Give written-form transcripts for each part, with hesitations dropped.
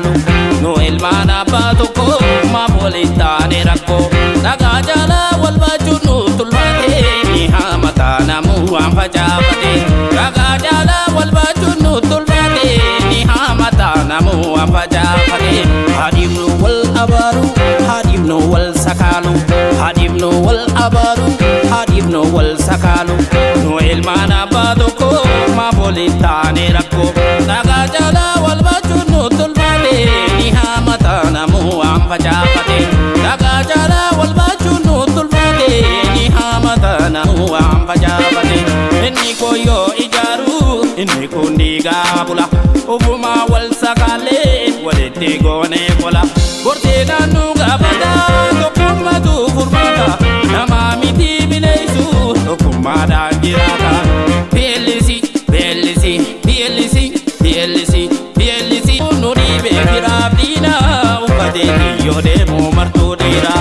Sakaalu. Nu ilmaan abbaa tokko maaf waliin taane rakkoo. Dhagaa jaalaa wal baachuun nu tulfaate ni haamata namuu waan facaafate. Dhagaa jaalaa wal baachuun nu tulfaate ni haamata namuu waan facaafate. Haadhiifnu wal abaaru, haadhiifnu wal sakaalu, haadhiifnu wal abaaru, haadhiifnu wal sakaalu. Nu ilmaan abbaa tokko maaf waliin taane rakkoo. Dhagaa jaalaa wal baachuun nu tulfaate ni haamata namuu waan facaafate. Dhagaa jaalaa wal baachuun nu tulfaate ni haamata namuu waan facaafate. Inni koyyoo ijaaru, inni kun diigaa bula. Ufumaa wal sakaalee walitti goonee qola. Gortee naannoo gaafata, tokkummaatu furmaata. Namaa miti bineensu tokkummaadhaan jiraata. PLC, PLC, PLC, PLC, PLC. Nu dhiibee firaaf diina uffatee kiyyoo deemu martuu dhiira.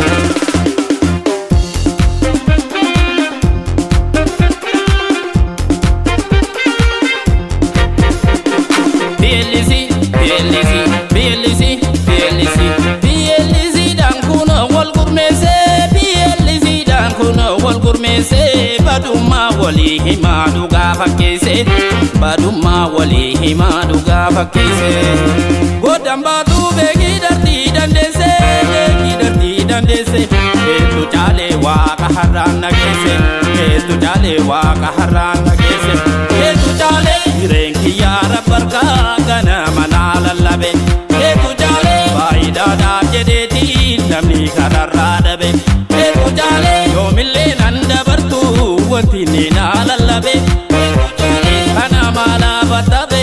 PLC, PLC, PLC, PLC, PLC dhaan kun wal gurmeesse, PLC dhaan kun wal gurmeesse, badummaa walii himaa dhugaa fakkeesse, badummaa walii himaa dhugaa fakkeesse. Godhan baatu beekii dartii dandeesse, beekii dartii dandeesse, keetu caalee waaqa har'aan nageesse, keetu caalee waaqa har'aan nageesse, keetu caalee jireen kiyyaa rabbarkaa ganama naa lallabe, keetu caalee faayidaadhaaf jedheetii namni kararraa dhabe, keetu caalee yoomillee nan dabartu wanti inni naa lallabe, kana maalaa battabe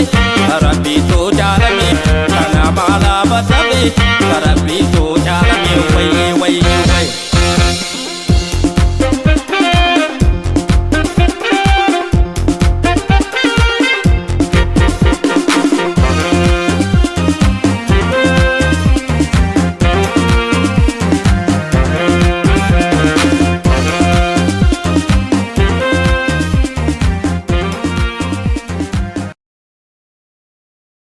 rabbiitu jaalame, kana maalaa battabe rabbiitu